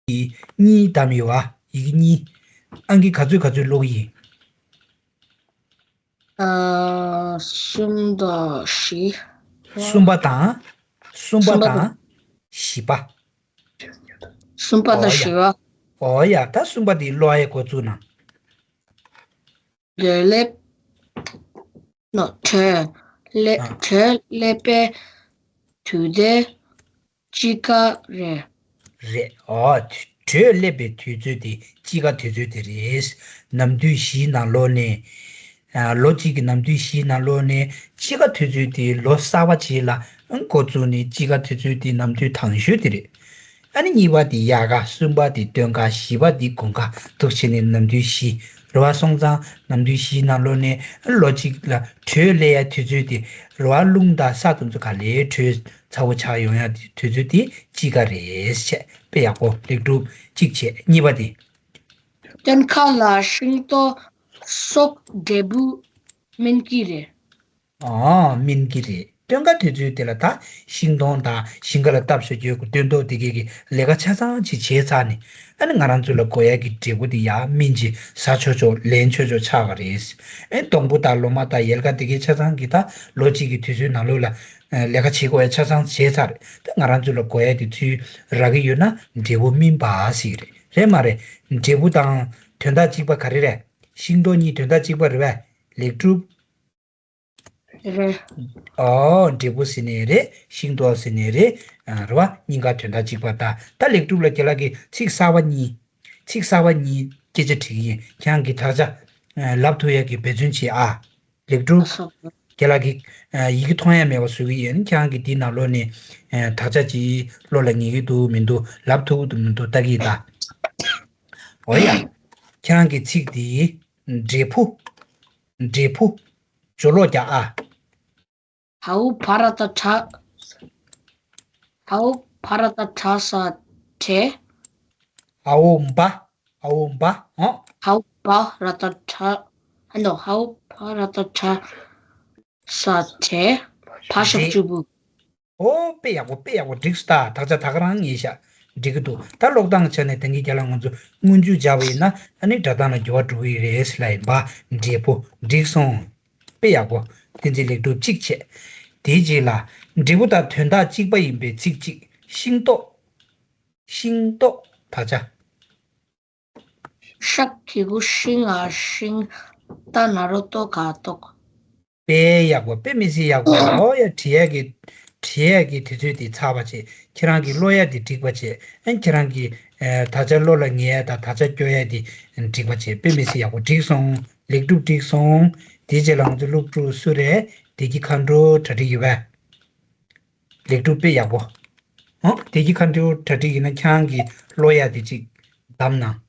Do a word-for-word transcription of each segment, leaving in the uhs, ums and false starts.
གི་གཉིས་བདམས་ཡོད་བ། ཡི་གེ་གཉིས། ཨང་ཀི་ག་ཚོད་ག་ཚོད་ཀློག་གི་ཡིན། ཨ། གསུམ་དང་བཞི། གསུམ་པ་དང་། གསུམ་པ་གསུམ་པ་དང་དང་བཞི་པ། གསུམ་པ་དང་ཨོ་ཡ། བཞི་པ། ཨོ་ཡ། ད་གསུམ་པ་དེ་ཀློག་ཡ་འགོ་བཙུགས་ན། དྲོད་སླེབས། ནོ། དྲོད་སླེབས། ཨ། དྲོད་སླེབས་པའི་དུས་དེ་དཔྱིད་ཀ་རེད། རེད། ཨོ། དྲོད་སླེབས་པའི་དུས་ཚོད་དེ་དཔྱིད་ཀ་དུས་ཚོད་དེ་རེད། ནམ་དུས་བཞིའི་ནང་ལོགས་ནས། ཨ། ལོ་གཅིག་གི་ནམ་དུས་བཞིའི་ནང་ལོགས་ནས་དཔྱིད་ཀ་དུས་ཚོད་དེ་ལོ་གསར་པ་ཅིག་ལ་འགོ་བཙུགས་ནས་དཔྱིད་ཀ་དུས་ཚོད་དེ་ནམ་དུས་དང་ཤོས་དེ་རེད། ཨ་ནི་གཉིས་པ་དེ་དབྱར་ཁ། གསུམ་པ་དེ་སྟོན་ཁ། བཞི་པ་དེ་དགུན་ཁ། འདུག་བྱས་ནས་ནམ་དུས་བཞི། རེད་བ། སོང་ཙང་ནམ་དུས་བཞིའི་ནང་ལོགས་ནས་ལོ་གཅིག་ལ་དྲོད་སླེབས་ཡ་དུས་ཚོད་དེ། རེད་བ། རླུང་དང་ས་དེ་ཚོ་ག་ལེར་དྲོད་ཚ་བོ་ཆགས་ཡོང་ཡ་དུས་ཚོད་དེ་དཔྱིད་ཀ་རེད་བྱས། དཔེ་ཡག་པོ། ལེགས་གྲུབ་གཅིག་བྱས། གཉིས་པ་དེ། སྟོན་ཁ་ལ་ཤིང་ཏོག་སོགས་འབྲས་བུ་སྨིན་གྱི་རེད། ཨང་། སྨིན་གྱི་རེད། སྟོན་ཁ་དུས་ཚོད་དེ་ལ་ད་ཤིང་སྡོང་དང་ཞིང་ཁ་ལ་བཏབ་བཞག་རྒྱུ་གི་སྟོན་ཐོག་དེ་གའི་གི་ལས་ཀ་ཆ་ཚང་ཅིག་བྱས་ཚར་ནས། ཨ་ནི་ང་རང་ཚོ་ལ་དགོས་ཡ་གི་འབྲས་བུ་དེ་ཡར་སྨིན་བྱས་ཟ་ཆོག་ཆོག་ལེན་ཆོག་ཆོག་ཆགས་པ་རེད། ཨེ། སྡོང་པོ་དང་ལོ་མ་དང་ཡལ་ག་དེ་གའི་ཆ་ཚང་གི་ད་ལོ་གཅིག་གི་དུས་ཚོད་ནང་ལོགས་ལ་ལས་ཀ་བྱེད་དགོས་ཡ་ཆ་ཚང་བྱས་ཚར། ད་ང་རང་ཚོ་ལ་དགོས་ཡ་དེ་ཚུར་རག་གི་ཡོད་ན་འབྲས་བུ་སྨིན་པ་ཟེར་གི་རེད། རེད་མ་རེད། འབྲས་བུ་དང་དོན་དག་གཅིག་པ་ག་རེ་རེད། ཤིང་ཏོག་གཉིས་དོན་དག་གཅིག་པ་རེད་པས། ལེགས་གྲུབ། རེད། ཨོ། འབྲས་བུ་ཟེར་ནའི་རེད། ཤིང་ཏོག་ཟེར་ནའི་རེད། ཨ། རེད་བ། གཉིས་ཀ་དོན་དག་གཅིག་པ། ད་ད་ལེགས་གྲུབ་ལགས། རྒན་ལགས་ཀྱིས་ཚིག་གསར་པ་གཉིས། ཚིག་གསར་པ་གཉིས་སྐད་ཆ་དྲིས་ཀྱི་ཡིན། ཁྱེད་རང་གིས་དག་ཆ། ཨ། ལབ་ཐུབ་ཡ་གི་འབད་བརྩོན་བྱེད་ཨ། ལེགས་གྲུབ། ཨ་སོ། རྒན་ལགས་ཀྱིས། ཨ། ཡི་གེ་མཐོང་ཡ་མེད་པ་བཟོ་གི་ཡིན། ཁྱེད་རང་གིས་འདིའི་ནང་ལོགས་ནས། ཨ། དག་ཆ་ཅིག་བློ་ལ་ངེས་ཀྱི་འདུག་མི་འདུག་ལབ་ཐུབ་ཀྱི་འདུག་མི་འདུག་ལྟ་གི་ཡིན་ད། ཨོ་ཡ། ཁྱེད་རང་གི་ཚིག་འདི། འབྲས་བུ། འབྲས་བུ། སྦྱོར་ཀློག་རྒྱག་ཨ། ཧའོ་བ་ར་ཏ་བྲ། ཧའོ་བ་ར་ཏ་བྲ་ས་བྲས། ཨའོ་འབའ། ཨའོ་འབའ། ཨོ། ཧའོ་བ་ར་ཏ་བྲ། ཨ་ནོ། ཧའོ་བ་ར་ཏ་བྲ་ས་བྲས། བ་ཞབས་ཀྱུ་བུ། ཨོ། དཔེ་ཡག་པོ། དཔེ་ཡག་པོ། འགྲིག་སོང་། ད་དག་ཆ་ད་ག་རང་ངེས་ཤག་འགྲིག་གི་འདུག་ད་ཀློག་སྟངས་ཆ་ནས་ད་གིན་རྒན་ལགས་ང་ཚོ་སྔོན་འཇུག་སྦྱར་བ་ཡིན་ན། ཨ་ནི་སྒྲ་གདངས་ལ་འགྱུར་བ་འགྲོ་གི་རེད་ཟེར་ལབ་ཡིན་པ། འབྲས་བུ། འགྲིག་སོང་། དཔེ་ཡག་པོ། བསྟན་འཛིན་ལེགས་གྲུབ་གཅིག་བྱས། དེའི་རྗེས་ལ། འབྲས་བུ་དང་དོན་དག་གཅིག་པ་ཡིན་པའི་ཚིག་གཅིག་ཤིང་ཏོག་ཤིང་ཏོག་དག་ཆ། ཤ་གི་གུ་ཤིང་ཨ། ཤིང་། ཏ་ན་རོ་ཏོ་ག་ཏོག་དཔེ་ཡག་པོ། དཔེ་མི་སྲིད་ཡག་པོ། ཨོ་ཡ། བྲིས་ཡག་གི། བྲིས་ཡག་གི་དུས་ཚོད་དེ་ཚར་བ་བྱས། ཁྱེད་རང་གིས་ཀློག་ཡག་དེ་འགྲིག་པ་བྱས། ཨ། ཁྱེད་རང་གིས། ཨ། དག་ཆ་བློ་ལ་ངེས་ཡག་དང་དག་ཆ་སྐྱོར་ཡག་དེ་འགྲིག་པ་བྱས། དཔེ་མི་སྲིད་ཡག་པོ། འགྲིག་སོང་། ལེགས་གྲུབ་འགྲིག་སོང་། དེའི་རྗེས་ལ་ང་ཚོ་སློབ་ཕྲུག་སུ་རེད། བདེ་སྐྱིད་མཁའ་འགྲོ་གྲ་སྒྲིག་ཡོད་པས། ལེགས་གྲུབ། དཔེ་ཡག་པོ། ཨོ། བདེ་སྐྱིད་མཁའ་འགྲོ་གྲ་སྒྲིག་ཡིན་ན་ཁྱེད་རང་གིས་ཀློག་ཡག་དེ་གཅིག་བདམས་གནང་།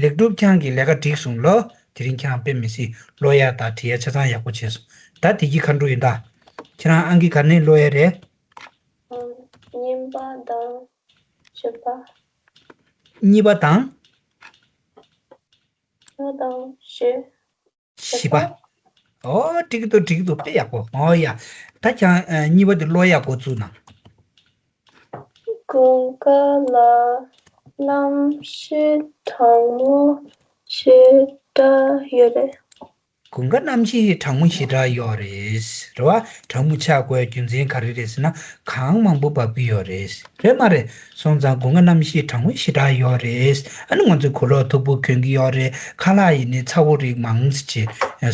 ལེགས་གྲུབ། ཁྱེད་རང་གི་ལས་ཀ་འགྲིག་སོང་ལོ། དེ་རིང་ཁྱེད་རང་དཔེ་མི་སྲིད་ཀློག་ཡག་དང་བྲིས་ཡག་ཆ་ཚང་ཡག་པོ་བྱས་སོང་། ད་བདེ་སྐྱིད་མཁའ་འགྲོ་ཡིན་ད། ཁྱེད་རང་ཨང་ཀི་ག་ནས་ཀློག་ཡག་རེད། ཨང་། གཉིས་པ་དང་བཞི་པ། གཉིས་པ་དང་། གཉིས་པ་དང་བཞི། བཞི་པ། ཨོ། འགྲིག་གི་འདུག་འགྲིག་གི་འདུག་དཔེ་ཡག་པོ། ཨོ་ཡ། ད་ཁྱེད་རང་ཨ། གཉིས་པ་དེ་ཀློག་ཡག་འགོ་བཙུགས་གནང་། དགུན་ཁ་ལ་གནམ་གཤིས་གྲང་མོ་ཞེ་དྲག་ཡོད་རེད། དགུན་ཁ་གནམ་གཤིས་གྲང་མོ་ཞེ་དྲག་ཡོད་རེད། རེད་བ། གྲང་མོ་ཆགས་དགོས་རྒྱུ་མཚན་ག་རེ་རེད་ཟེར་ན། གངས་མང་པོ་འབབ་ཀྱི་ཡོད་རེད། རེད་མ་རེད། སོང་ཙང་དགུན་ཁ་གནམ་གཤིས་གྲང་མོ་ཞེ་དྲག་ཡོད་རེད། ཨ་ནི་ང་ཚོས་གོས་ལོག་མཐུག་པོ་གྱོན་གྱི་ཡོད་རེད། ཁ་ལག་ཡིན་ནའི་ཚ་བོ་རིགས་མང་ཙམ་ཅིག་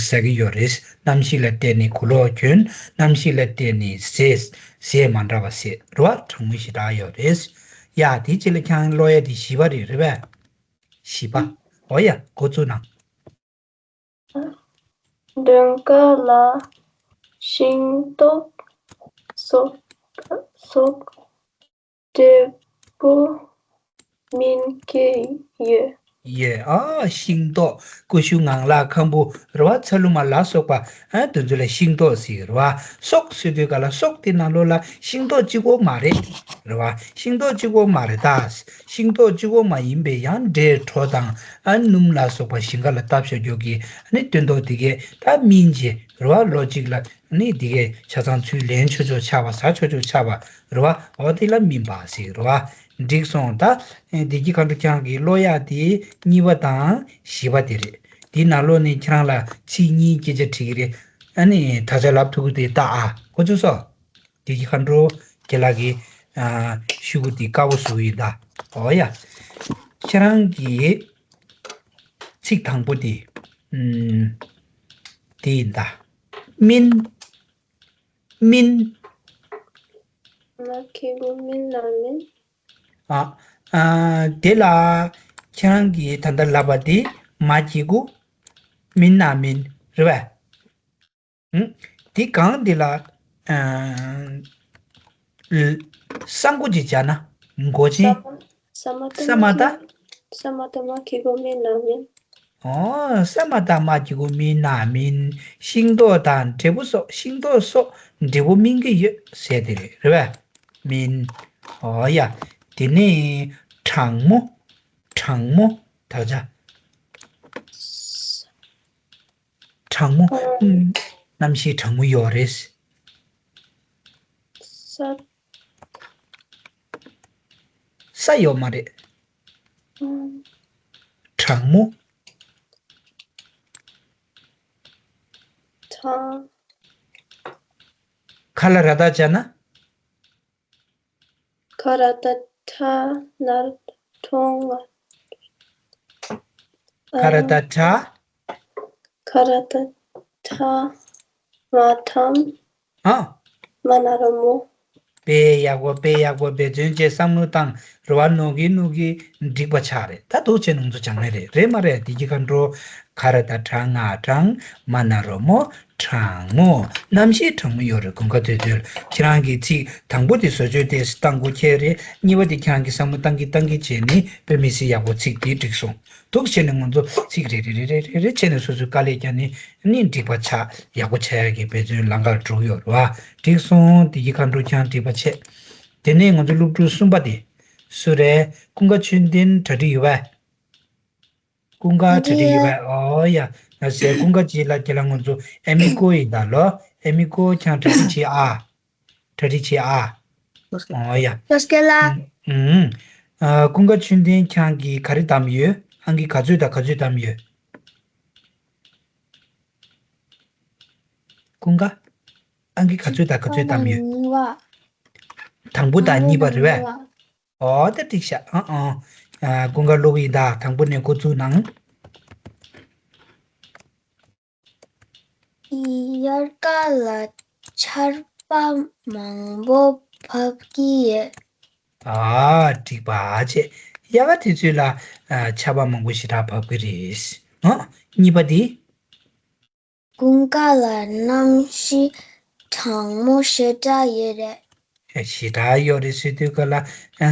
ཟ་གི་ཡོད་རེད། གནམ་གཤིས་ལ་བལྟས་ནས་གོས་ལོག་གྱོན། གནམ་གཤིས་ལ་བལྟས་ནས་ཟས་ཟས་མ་འདྲ་བ་ཟས། རེད་བ། གྲང་མོ་ཞེ་དྲག་ཡོད་རེད། ཡ། དེའི་རྗེས་ལ་ཁྱེད་རང་ཀློག་ཡག་དེ་བཞི་པ་རེད། རེད་པས། བཞི་པ། ཨོ་ཡ། འགོ་བཙུགས་གནང་། སྟོན་ཁ་ལ་ཤིང་ཏོག་སོགས་སོགས་འབྲས་བུ་སྨིན་གྱི་ཡོད། ཡོད། ཨ། ཤིང་ཏོག་ཀུ་ཤུ་ངང་ལག་ཁམ་བུ། རེད་བ། ཚ་ལུ་མ་ལ་སོགས་པ། ཨ། དེ་ཚོ་ལ་ཤིང་ཏོག་ཟེར། རེད་བ། སོགས་ཟེར་དུས་ག་ལ་སོགས་དེ་ནང་ལོགས་ལ་ཤིང་ཏོག་གཅིག་པོ་མ་རེད། རེད་བ། ཤིང་ཏོག་གཅིག་པོ་མ་རེད་ད། ཤིང་ཏོག་གཅིག་པོ་མ་ཡིན་པའི་ཡང་འབྲས་གྲོ་དང་། ཨ། སྣུམ་ལ་སོགས་པ་ཞིང་ཁ་ལ་བཏབ་བཞག་རྒྱུ་གི། ཨ་ནི་སྟོན་ཐོག་དེ་གས་ད་སྨིན་བྱས། རེད་བ། ལོ་གཅིག་ལ་ནི་འདི་གས་ཆ་ཚང་ཚུར་ལེན་ཆོག་ཆོག་ཆགས་པ། ཟ་ཆོག་ཆོག་ཆགས་པ་རེད་བ། འོ་དེ་ལ་སྨིན་པ་ཟེར་རེད་བ། འགྲིག་སོང་། ད་བདེ་སྐྱིད་མཁའ་འགྲོ་ཁྱེད་རང་གི་ཀློག་ཡག་དེ་གཉིས་པ་དང་བཞི་པ་དེ་རེད། དེའི་ནང་ལོགས་ནས་ཁྱེད་རང་ལ་ཚིག་གཉིས་སྐད་ཆ་དྲིས་ཀྱི་རེད། ཨ་ནི་དག་ཆ་ལབ་ཐུབ་ཀྱི་དེ་ལྟ་ཨ། གོ་ཚོད་སོང་། བདེ་སྐྱིད་མཁའ་འགྲོ་ཁྱེད་ལ་གི་ཨ་ཤོག་གུ་དེ་དཀར་པོ་བཟོ་གི་ཡིན་ད། འོ་ཡ། ཁྱེད་རང་གི་ཚིག་དང་པོ་དེ་ཨམ། དེ་ཡིན་ད། སྨིན། སྨིན། མ་གི་གུ་སྨིན་ན་སྨིན། ཨ། ཨ། དེ་ལ་ཁྱེད་རང་གིས་ད་ལྟ་ལབ་པ་དེ་མ་གི་གུ་སྨིན་ན་སྨིན་རེད་པས། ཨུ། དེ་གང་དེ་ལ། ཨ། ལ། ས་མགོ་ཅིག་སྦྱར་ན། མགོ་ཅན། ས་མ་ཏ། ས་མ་ཏ། ས་མ་ཏ་མ་གི་གུ་སྨིན་ན་སྨིན། ཨོ། ས་མ་ཏ་མ་གི་གུ་སྨིན་ན་སྨིན། ཤིང་ཏོག་དང་འབྲས་བུ་སོགས། ཤིང་ཏོག་སོགས་འབྲས་བུ་སྨིན་གྱི་ཡོད་ཟེར་དེ་རེད། རེད་པས། སྨིན། ཨོ་ཡ། དེ་ནས་གྲང་མོ། གྲང་མོ། དག་ཆ། གྲང་མོ། ཨོ། གནམ་གཤིས་གྲང་མོ་ཡོད་རེད། ས། ས་ཡོད་མ་རེད། ཨོ། གྲང་མོ། གྲང་། ཁ་ལ་ར་བཏགས་སྦྱར་ན། ཁ་ར་བཏགས་ཁྲ། ན་རོ་ཁྲོ། ང་། ཁ་ར་བཏགས་ཁྲ། ཁ་ར་བཏགས་ཁྲ། ང་ཁྲམ། ཨ། མ་ན་རོ་མོ། དཔེ་ཡག་པོ། དཔེ་ཡག་པོ། འབད་བརྩོན་བྱས་བསམ་བློ་བཏང་། རེད་བ། ནོར་གི་ནོར་གི་འགྲིག་པ་ཆགས་རེད། ད་འདུག་བྱས་ནས་ང་ཚོ་སྦྱང་ཡས་རེད། རེད་མ་རེད། བདེ་སྐྱིད་མཁའ་འགྲོ། ཁ་ར་བཏགས་ཁྲ། ང་ཁྲང་། མ་ན་རོ་མོ། གྲང་མོ། གནམ་གཤིས་གྲང་མོ་ཡོད་རེད། དགུན་ཁ་དུས་ཚོད། ཁྱེད་རང་གིས་ཚིག་དང་པོ་དེ་བཟོ་བཅོས་ཏོག་ཙམ་བཏང་དགོས་ཁེལ་རེད། གཉིས་པ་དེ་ཁྱེད་རང་གིས་བསམ་བློ་བཏང་གིན་བཏང་གིན་བྱས་ནས་དཔེ་མི་སྲིད་ཡག་པོ་ཚིག་དེ་འགྲིག་སོང་། འདུག་བྱས་ནས་ང་ཚོ་ཚིག་རེ་རེ་བྱས་ནས་སོ་སོའི་དཀའ་ལས་བརྒྱབ་ནས་ནི་འགྲིག་པ་ཆགས། ཡག་པོ་ཆགས་ཡག་གི་འབད་བརྩོན་ལམ་ཁར་འགྲོ་གི་ཡོད་རེད་བ། འགྲིག་སོང་། བདེ་སྐྱིད་མཁའ་འགྲོ། ཁྱེད་རང་འགྲིག་པ་བྱས། དེ་ནས་ང་ཚོ་སློབ་ཕྲུག་གསུམ་པ་དེ་སུ་རེད། ཀུན་དགའ་ཆོས་ལྡན་གྲ་སྒྲིག་ཡོད་པས། ཀུན་དགའ་གྲ་སྒྲིག་ཡོད་པས། ཨོ་ཡ། ལགས་སེ། ཀུན་དགའ་གཅིག་ལ་ཁྱེད་ལ་ང་ཚོ་ཨེ་མི་ཀོ་ཡིན་ད་ལོ། ཨེ་མི་ཀོ་ཁྱེད་རང་གྲ་སྒྲིག་བྱེད་ཨ། གྲ་སྒྲིག་བྱེད་ཨ། ཨོ་ཡ། ལགས་སེ་ལགས། ཨུམ། ཨ། ཀུན་དགའ་ཆོས་ལྡན་ཁྱེད་རང་གིས་ག་རེ་བདམས་ཡོད། ཨང་ཀི་ག་ཚོད་དང་ག་ཚོད་བདམས་ཡོད། ཀུན་དགའ། ཨང་ཀི་ག་ཚོད་དང་ག་ཚོད་བདམས་ཡོད། གཉིས་པ། དང་པོ་དང་གཉིས་པ་རེད་པས། ཨོ་ད་འགྲིག་ཤག་ཨ་ཨ། ཨ། ཀུན་དགའ་ཀློག་གི་ཡིན་ད། དང་པོ་ནས་འགོ་བཙུགས་གནང་། དབྱར་ཁ་ལ་ཆར་པ་མང་པོ་བབས་ཀྱི་ཡོད། ཨ། འགྲིག་པ་བྱས། དབྱར་ཁ་དུས་ཚོད་ལ་ཨ་ཆར་པ་མང་པོ་ཞེ་དྲག་བབས་ཀྱི་རེད། ཨ། གཉིས་པ་དེ། དགུན་ཁ་ལ་གནམ་གཤིས་གྲང་མོ་ཞེ་དྲག་ཡོད་རེད། ཞེ་དྲག་ཡོད་རེད་ཟེར་དུས་ག་ལ། ཨ།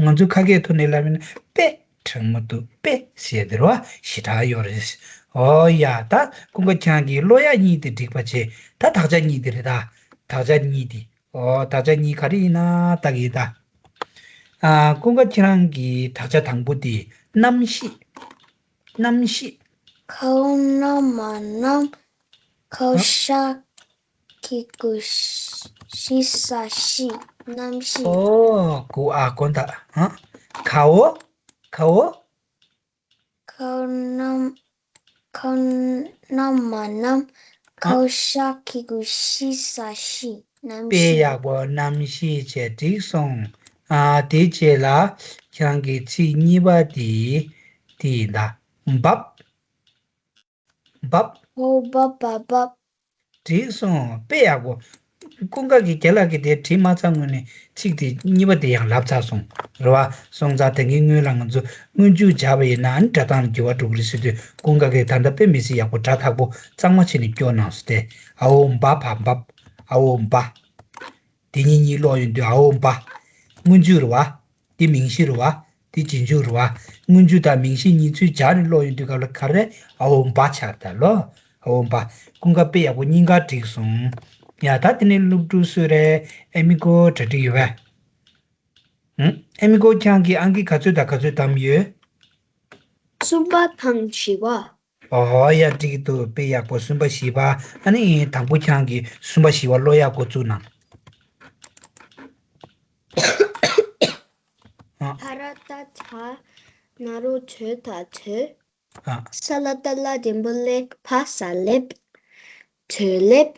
ང་ཚོ་ཁ་སྐད་ཐོག་ནས་ལབ་ན་དཔེ་གྲང་མོ་འདུག་དཔེ་ཟེར་དེ་རེད་བ། ཞེ་དྲག་ཡོད་རེད། ཨོ་ཡ། ད་ཀུན་དགའ་ཁྱེད་རང་གིས་ཀློག་ཡག་གཉིས་དེ་འགྲིག་པ་བྱས། ད་དག་ཆ་གཉིས་དེ་རེད་ད། དག་ཆ་གཉིས་དེ། ཨོ། དག་ཆ་གཉིས་ག་རེ་ཡིན་ན་ལྟ་གི་ཡིན་ད། ཨ། ཀུན་དགའ་ཁྱེད་རང་གི་དག་ཆ་དང་པོ་དེ་གནམ་གཤིས། གནམ་གཤིས། ཁའོ་གནམ་མ་གནམ། ཁའོ། ཨ། ཤ་གི་གུ་ཤི་ས་ཤིས། གནམ་གཤིས། ཨོ། གུ་ཨ་གོ་ད། ཨ། ཁའོ། ཁའོ། ཁའོ་གནམ། ཁའོ་གནམ་མ་གནམ། ཨ། ཁའོ་ཤ་གི་གུ་ཤི་ས་ཤིས། གནམ་དཔེ་གཤིས། ཡག་པོ། གནམ་གཤིས་བྱས། འགྲིག་སོང་། ཨ། དེ་རྗེས་ལ་ཁྱེད་རང་གི་ཚིག་གཉིས་པ་དེ་དེ་ཡིན་ད། འབབ། འབབ། ཨོ། འབབ་འབབ་འབབ། འགྲིག་སོང་། དཔེ་ཡག་པོ། ཀུན་དགའ་གིས་རྒན་ལགས་ཀྱིས་དེ་བྲིས་མ་ཚར་སྔོན་ནས་ཚིག་དེ་གཉིས་པ་དེ་ཡང་ལབ་ཚར་སོང་། རེད་བ། སོང་ཙང་དེ་གའི་སྔོན་ལ་ང་ཚོ་སྔོན་འཇུག་སྦྱར་བ་ཡིན་ན་ཨ་ནི་སྒྲ་གདངས་ལ་འགྱུར་བ་འགྲོ་གི་རེད་ཟེར་དུས། ཀུན་དགའ་གིས་ད་ལྟ་དཔེ་མི་སྲིད་ཡག་པོ་སྒྲ་དག་པོ་གཙང་མ་བྱས་ནས་སྐྱོར་གནང་སོང་སྟེ། ཨའོ་འབའ་བ་འབབ། ཨའོ་འབའ། དེ་གཉིས་གཉིས་ཀློག་ཡོང་དུས་ཨའོ་འབའ། སྔོན་འཇུག་རེད་བ། དེ་མིང་གཞི་རེད་བ། དེ་རྗེས་འཇུག་རེད་བ། སྔོན་འཇུག་དང་མིང་གཞི་གཉིས་ཚུར་སྦྱར་ནས་ཀློག་ཡོང་དུས་སྐབས་ལ་ག་རེ། ཨའོ་འབའ་ཆགས་རེད་ད་ལོ། ཨའོ་འབའ། ཀུན་དགའ་དཔེ་ཡག་པོ་གཉིས་ཀ་འགྲིག་སོང་། ཡ། ད་དེ་ནས་སློབ་ཕྲུག་སུ་རེད། ཨེ་མི་ཀོ་གྲ་སྒྲིག་ཡོད་པས། ཨུམ། ཨེ་མི་ཀོ་ཁྱེད་རང་གིས་ཨང་ཀི་ག་ཚོད་དང་ག་ཚོད་བདམས་ཡོད། གསུམ་པ་དང་བཞི་པ། ཨོ་ཡ། འགྲིག་གི་འདུག་དཔེ་ཡག་པོ། གསུམ་པ་བཞི་པ། ཨ་ནི་དང་པོ་ཁྱེད་རང་གིས་གསུམ་པ་བཞི་པ་ཀློག་ཡག་འགོ་བཙུགས་གནང་། ཨ། ཐ་ར་ཏ་ཐ། ན་རོ་ཐོ་ད་ཐོད། ཨ། ས་ལ་ཏ་སླ་འགྲེང་བུ་སླེ། ཕ་ས་ལེབ། ཐོད་ལེབ།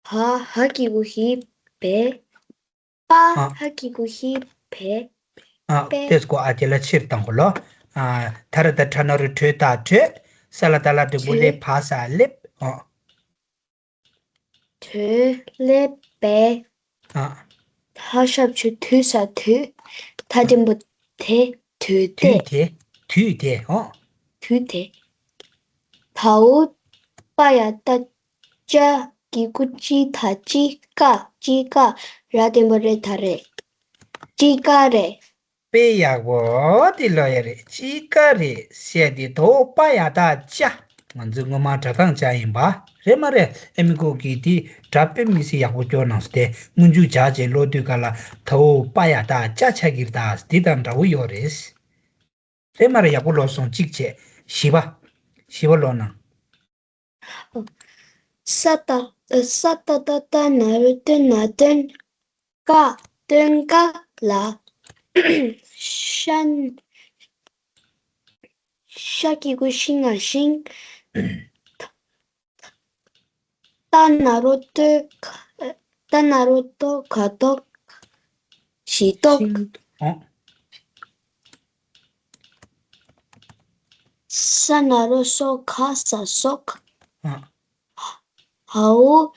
བ་ཧ་གི་གུ་ཧི་བེ། པ་ཨ། ཧ་གི་གུ་ཧི་བེ། ཨ། པེ། ཏེས་གོ་ཨ་དེ་ལ་ཕྱིར་བཏང་གོ་ལོ། ཨ། ཐ་ར་ཏ་ཐ་ན་རོ་ཐོ་ད་ཐོད། ས་ལ་ཏ་སླ་འགྲེང་བུ་སླེ། ཐོད། ཕ་ས་ལེབ། ཨ། ཐོད་ལེ་བེ། ཨ། ཐ་ཞབས་ཀྱུ་ཐུ་ས་ཐོད། ད་འགྲེང་བུ་དེ། ཐོད་དེ། ཐོད་དེ། ཐོད་དེ། ཨོ། ཐོད་དེ། ད་འོ་པ་ཡ་ཏ་ཅ་གི་གུ་ཅི། ད་ཅི་ཀ། ཅི་ཀ། ར་འགྲེང་བུ་རེ་ད་རེད། ཅི་ཀ་རེད། དཔེ་ཡག་པོ་དེ་ཀློག་ཡ་རེད། ཅི་ཀ་རེད་ཟེར་དེ་ད་འོ་པ་ཡ་ཏ་ཅ། ང་ཚོའི་སྔོན་མ་སྒྲ་གདངས་ཅ་ཡིན་པ། རེད་མ་རེད། ཨ་མི་ཁོ་གིས་དེ་སྒྲ་དཔེ་མི་སྲིད་ཡག་པོ་སྐྱོར་གནང་སོང་སྟེ། སྔོན་འཇུག་བྱས་རྗེས་ཀློག་དུས་ག་ལ་ད་འོ་པ་ཡ་ཏ་ཅ་ཆགས་ཀྱི་རེད་ད། དེ་དང་འདྲ་བོ་ཡོད་རེད། རེད་མ་རེད། ཡག་པོ་ཀློག་སོང་། གཅིག་བྱས། བཞི་པ། བཞི་པ་ཀློག་གནང་། ས་ཏ། ས་ཏ་ཏ་ཏ་ན་རོ་ཏོ་ན་ཏོན། ཀ། ཏོན་ཀ་ལ། ཤ། ཤ་གི་གུ་ཤི་ང་ཤིང་། ཏ་ན་རོ་ཏོ་ཁ། ཏ་ན་རོ་ཏོ་ཁ་ཏོག། ཤིང་ཏོག། ཤིང་། ཨ། ས་ན་རོ་སོ་ཁ་ས་སོག། ཨ། ཧ་འོ།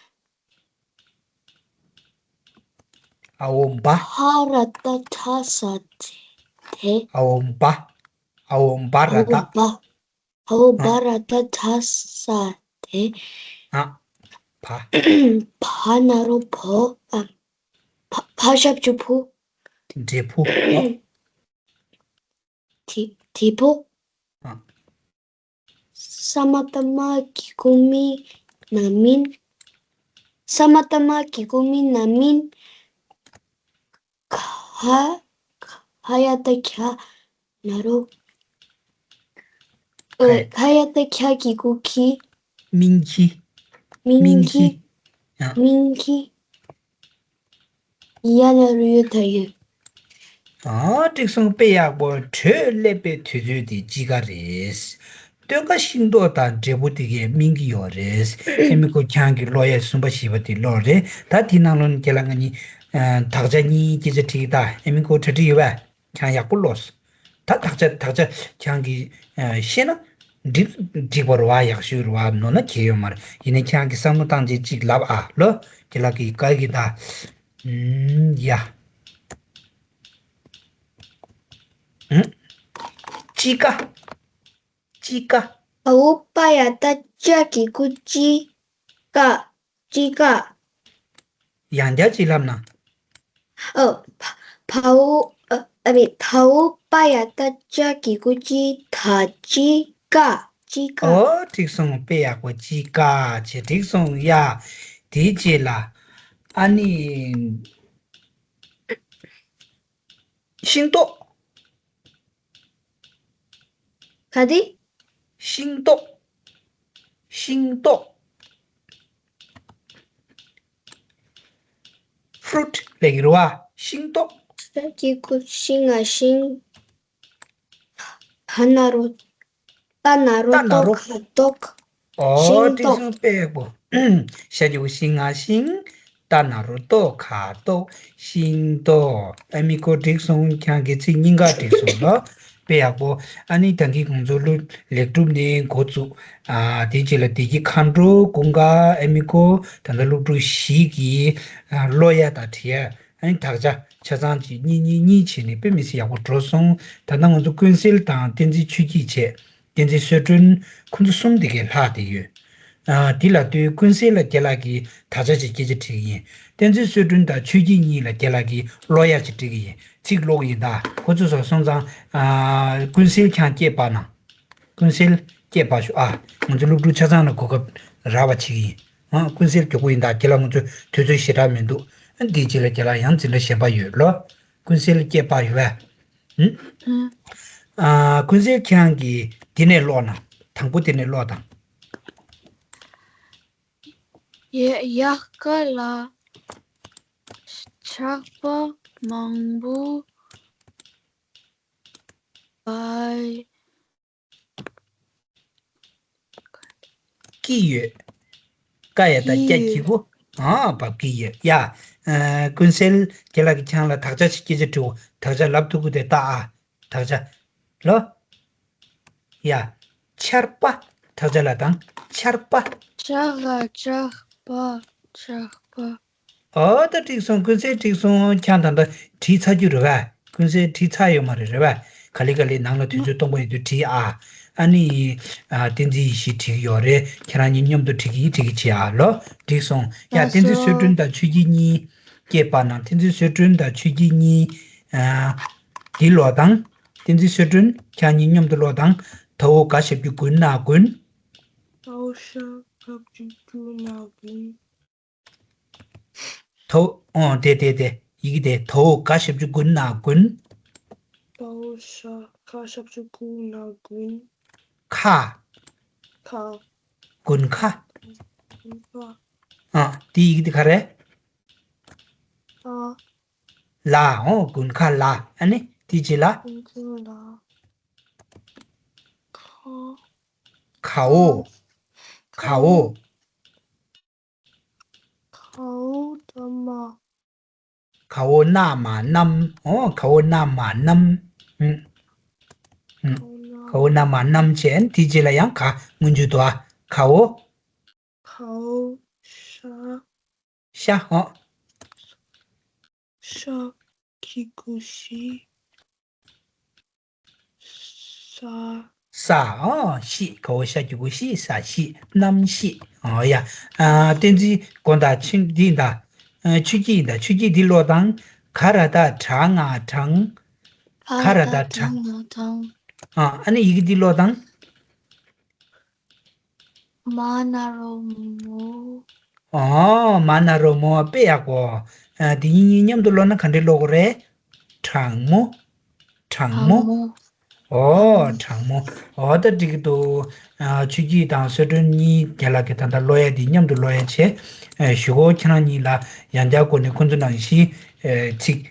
ཨ་འོ་བ། ཧ་ར་ཏ་ཁྲ་ས་དེ། ཨ་འོ་བ། ཨ་འོ་བ་ར་ཏ། ཨ་འོ་བ། ཨ་འོ་བ་ར་ཏ་ཁྲ་ས་དེ། ཨ། བ། བ་ན་རོ་བོ། ཨ། བ། བ་ཞབས་ཀྱུ་བུ། འབྲས་བུ། ཨ། དེ། དེ་བོ། ཨ། ས་མ་ཏ་མ་གི་གུ་མི་ན་མིན། ས་མ་ཏ་མ་གི་གུ་མི་ན་མིན། ག། ག་ཡ་ཏ་གྱ་ན་རོ། ཨ། ག་ཡ་ཏ་གྱ་གི་གུ་གྱི། སྨིན་གྱི། སྨིན་གྱི། སྨིན་གྱི། ཡ། ཡ་ན་རོ་ཡོ་ད་ཡོད། ཨ། འགྲིག་སོང་། དཔེ་ཡག་པོ། དྲོད་སླེབས་པའི་དུས་ཚོད་དེ་དཔྱིད་ཀ་རེད། སྟོན་ཀ་ཤིང་ཏོག་དང་འབྲས་བུ་དེ་གས་སྨིན་གྱི་ཡོད་རེད། ཨ་མི་ཁོ་ཁྱེད་རང་གིས་ཀློག་ཡ་གསུམ་པ་བཞི་པ་དེ་ཀློག་རེད། ད་དེའི་ནང་ལོགས་ནས་ཁྱེད་ལ་ང་གཉིས། ཨ། དག་ཆ་གཉིས་སྐད་ཆ་དྲིས་ད། ཨ་མི་ཁོ་གྲ་སྒྲིག་ཡོད་པས། ཁྱེད་རང་ཡག་པོ་ཀློགས། ད་དག་ཆ་དག་ཆ་ཁྱེད་རང་གིས། ཨ། ཤེས་ན་འགྲིག་འགྲིག་པ་རེད་བ། ཡག་ཤོས་རེད་བ། ནོར་ན་གལ་ཡོད་མ་རེད། ཡིན་ནའི་ཁྱེད་རང་གིས་བསམ་བློ་བཏང་རྗེས་གཅིག་ལབ་ཨ། ལོ། ཁྱེད་ལ་གི་བཀའ་གི་ད། ཨུམ། ཡ། ཨུམ། དཔྱིད་ཀ། དཔྱིད་ཀ། བ་འོ་པ་ཡ་ཏ་ཅ་གི་གུ་དཔྱིད་ཀ། དཔྱིད་ཀ། ཡང་བསྐྱར་ཅིག་ལབ་ན། ཨོ། བ། བ་འོ། ཨ། ཨ་མི། ད་འོ་པ་ཡ་ཏ་ཅ་གི་གུ་དཔྱིད། ད་དཔྱིད་ཀ། དཔྱིད་ཀ། ཨོ། འགྲིག་སོང་། དཔེ་ཡག་པོ། དཔྱིད་ཀ་བྱས། འགྲིག་སོང་ཡ། དེའི་རྗེས་ལ། ཨ་ནི། ཤིང་ཏོག། ག་དེ། ཤིང་ཏོག། ཤིང་ཏོག། ཕུ་རུཊ་ལབ་ཀྱི་རེད་བ། ཤིང་ཏོག། ཤ་གི་གུ་ཤི་ང་ཤིང་། བ་ན་རོ། ཏ་ན་རོ་ཏ་ན་ཏོ་རོ། ཁ་ཏོག། ཨོ། ཤིང་ཏོག། འགྲིག་སོང་། དཔེ་ཡག་པོ། ཤ་གི་གུ་ཤི་ང་ཤིང་། ཏ་ན་རོ་ཏོ་ཁ་ཏོག། ཤིང་ཏོག། ཨ་མི་ཁོ་འགྲིག་སོང་། ཁྱེད་རང་གི་ཚིག་གཉིས་ཀ་འགྲིག་སོང་ལ། དཔེ་ཡག་པོ། ཨ་ནི་ད་གིན་ང་ཚོ་སློབ། ལེགས་གྲུབ་ནས་འགོ་བཙུགས། ཨ། དེ་རྗེས་ལ་བདེ་སྐྱིད་མཁའ་འགྲོ་ཀུན་དགའ། ཨ་མི་ཁོ་ད་ལྟ་སློབ་ཕྲུག་བཞི་གིས། ཨ། ཀློག་ཡ་དང་བྲིས་ཡ། ཨ་ནི་དག་ཆ་ཆ་ཚང་གཅིག་གཉིས་གཉིས་གཉིས་བྱས་ནས་དཔེ་མི་སྲིད་ཡག་པོ་འགྲོ་སོང་། ད་ལྟ་ང་ཚོ་ཀུན་གསལ་དང་གཏན་ཚིགས་ཆོས་སྐྱིད་བྱས། གཏན་ཚིགས་སོ་བདུན། ཁོ་ཚོ་གསུམ་དེ་གས་ལྷག་བསྡད་ཡོད། ཨ། དེ་ལ་ལྟོས། ཀུན་གསལ་ལ་རྒན་ལགས་ཀྱིས་དག་ཆ་ཅིག་སྐད་ཆ་དྲིས་ཀྱི་ཡིན། གཏན་ཚིགས་སོ་བདུན་དང་ཆོས་སྐྱིད་གཉིས་ལ་རྒན་ལགས་ཀྱིས་ཀློག་ཡ་ཅིག་འབྲི་གི་ཡིན། ཚིག་ཀློག་གི་ཡིན་ད། ཁོ་ཚོ་སོ་སོང་ཙང་། ཨ། ཀུན་གསལ་ཁྱེད་རང་སྐད་སྤར་ན། ཀུན་གསལ་སྐད་སྤར་ཤོག་ཨ། ང་ཚོ་སློབ་ཕྲུག་ཆ་ཚང་ལ་གོ་སྐབས་རག་པ་བྱེད་ཀྱི་ཡིན། ཨ། ཀུན་གསལ་མགྱོགས་པོ་ཡིན་ད། རྒན་ལགས་ང་ཚོ་དུས་ཚོད་ཞེ་དྲག་མི་འདུག་ཨ། འདིའི་རྗེས་ལ་རྒན་ལགས་ཡང་འཛིན་གྲྭ་གཞན་པ་ཡོད་ལོ། ཀུན་གསལ་སྐད་སྤར་ཡོད་པས། ཨ། ཀུན་གསལ་ཁྱེད་རང་གིས་འདི་ནས་ཀློག་ན། དང་པོ་དེ་ནས་ཀློག་དང་། ཡ་ཡག་ག་ལ་ཆར་པ་མང་པོ་བབས་ཀྱི་ཡོད། ཀ་ཡ་ད་སྐྱ་གི་གུ། ཨ་བབས་ཀྱི་ཡོད་ཡ། ཨ་ཀུན་གསལ་རྒན་ལགས་ཀྱིས་ཁྱེད་རང་ལ་དག་ཆ་ཞིག་སྐད་ཆ་དྲིའོ། དག་ཆ་ལབ་ཐུབ་ཀྱི་དེ་ལྟ་ཨ། དག་ཆ། ལོ། ཡ། ཆར་པ། དག་ཆ་ལ་དང་། ཆར་པ། ཆ་ག་ཆར་པ། ཆར་པ། ཨོ་ད་འགྲིག་སོང་། ཀུན་གསལ་འགྲིག་སོང་། ཁྱེད་རང་ད་ལྟ་བྲིས་ཚར་རྒྱུ་རེད་པས། ཀུན་གསལ་བྲིས་ཚར་ཡོད་མ་རེད། རེད་པས། ག་ལེ་ག་ལེ་ནང་ལ་དུས་ཚོད་སྟོང་པ་ཡོད་དུས་བྲིས་ཨ། ཨ་ནི། ཨ་བསྟན་འཛིན་ཡེ་ཤེས་བྲིས་ཀྱི་ཡོད་རེད། ཁྱེད་རང་གཉིས་མཉམ་དུ་བྲིས་ཀྱི་ཡིན། བྲིས་ཀྱི་བྱེད་ཨ། ལོ། འགྲིག་སོང་ཡ། བསྟན་འཛིན་བཟོད་སྒྲོན་དང་ཆོས་སྐྱིད་གཉིས། སྐྱེས་པ་ནང་བསྟན་འཛིན་བཟོད་སྒྲོན་དང་ཆོས་སྐྱིད་གཉིས། ཨ་འདི་ཀློག་དང་། བསྟན་འཛིན་བཟོད་སྒྲོན་ཁྱེད་གཉིས་མཉམ་དུ་ཀློག་དང་། ད་འོ་ག་ཞབས་ཀྱུ་དགུན་ན་དགུན། ད་འོ་ཤ་ཞབས་ཀྱུ་དགུན་ན་དགུན། ད་འོ་ཨོ་དེ་དེ་དེ་ཡི་གེ་དེ། ད་འོ་ག་ཞབས་ཀྱུ་དགུན་ན་དགུན། ད་འོ་ཤ་ག་ཞབས་ཀྱུ་དགུན་ན་དགུན། ཁ། ཁ། དགུན་ཁ། དགུན་ཁ། ཨ་དེ་ཡི་གེ་དེ་ག་རེ། ཨ། ལ། ཨོ་དགུན་ཁ་ལ། ཨ་ནི་དེ་རྗེས་ལ། དགུན་ཁ་ལ། ཁ། ཁའོ། ཁའོ། ཁའོ་ད་མ། ཁའོ་ན་མ་གནམ། ཨོ་ཁའོ་ན་མ་གནམ། ཨུམ། ཨུམ། ཁའོ་ན་མ་གནམ་བྱས། ཨ་ནི་དེ་རྗེས་ལ་ཡང་ག་སྔོན་འཇུག་འདུག་ཨ། ཁའོ། ཁའོ་ཤ། ཤ། ཨོ། ཤ་གི་གུ་ཤི། ཤ། ཤ། ཨོ་ཤི། ཁའོ་ཤ་གི་གུ་ཤི། ཤ་ཤི། གནམ་ཤི། ཨོ་ཡ། ཨ་བསྟན་འཛིན་དགོངས་དག་ཆོས་འདི་ཡིན་ད། ཨ་ཆོས་སྐྱིད་ཡིན་ད། ཆོས་སྐྱིད་འདི་ཀློག་དང་། ག་ར་ད་གྲ་ང་གྲང་། ག་ར་ད་གྲ། ཨ་ཨ་ནི་ཡི་གེ་འདི་ཀློག་དང་། མ་ན་རོ་མོ། ཨོ་མ་ན་རོ་མོ། དཔེ་ཡག་པོ། ཨ་འདི་གཉིས་གཉིས་མཉམ་དུ་ཀློག་ན་ག་འདྲས་ཀློག་དགོས་རེད། གྲང་མོ། གྲང་མོ། གྲང་མོ། ཨོ་གྲང་མོ། ཨོ་ད་འགྲིག་གི་འདུག་ཨ་ཆོས་སྐྱིད་དང་བཟོད་སྒྲོན་གཉིས་རྒན་ལགས་ཀྱིས་ད་ལྟ་ཀློག་ཡ་འདི་མཉམ་དུ་ཀློག་ཡ་བྱས། ཨ་གཞུག་གུ་ཁྱེད་རང་གཉིས་ལ་ཡང་བསྐྱར་སྒོ་ནས་ཁོང་ཚོ་ནང་བཞིན་ཨ་ཚིག་